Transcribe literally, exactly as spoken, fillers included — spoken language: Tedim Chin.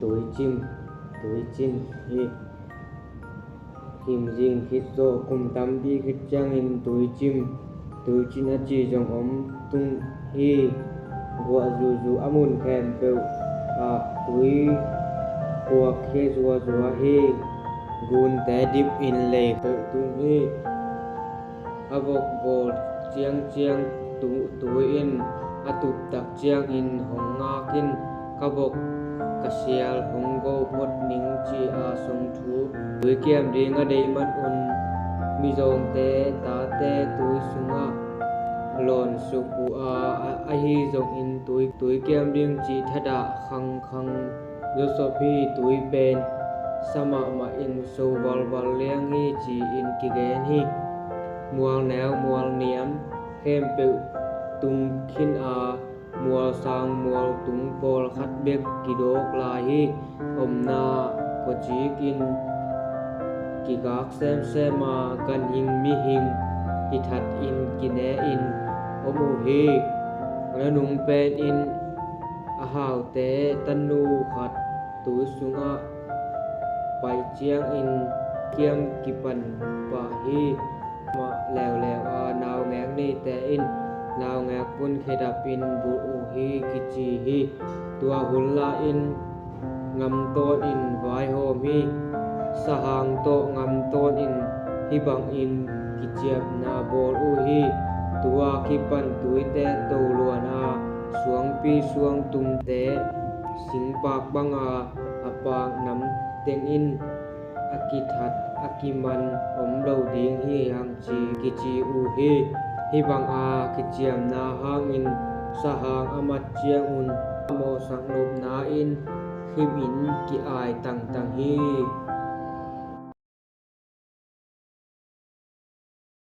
Tuicin, tuicin hi. Himzing khit zawh kum tampi khit ciangin tuicin, tuicin a ci zong om tung hi. Guah zuzu a mun khempeuh ah tui puak khia zuazua hi. Gunte dip in lei kheuh tung hi. A vok bawl ciangciang tu- tui in a tuptak ciangin hong ngak in, ka vok ka sial hong go phot ning ci-a song thu. Tui kiam ding a deih man un mizawngte tate tui sungah lawn suk uh a, a- ahi zongin tui, tui kiam ding cih thadah khangkhang zawsop hi. Tui pen sa mahmah in so valval liang hi ci-in kigen hi. Mualneu mualniam khempeuh tung khin a, mualsang mualtung pawlkhat bek kidawk lai hi. Omna khuacik in kigak semsem a, ganhing mihing hithat in kine in om uh hi. A nunung pen in a haute tanu khat tui sungah paih ciangin kiam kipan pah hi. Mah leuleu a naungek nihte in naungek pun khedap in bulh uh hi kici hi. Tua hun lai-in ngamtawn in vaihawm hi. Sahang tawh ngamtawn in hih bangin kiciamna bawl uh hi. Tua kipan tuite to luan a, suangpi suangtumte singpak banga a pak nam teng in a kithat a kiman om lo ding hi hang ci kici uh hi. Hih banga kiciamna hangin sahang a mat ciangun a mawhsak nopna in khim in ki-ai tangtang hi.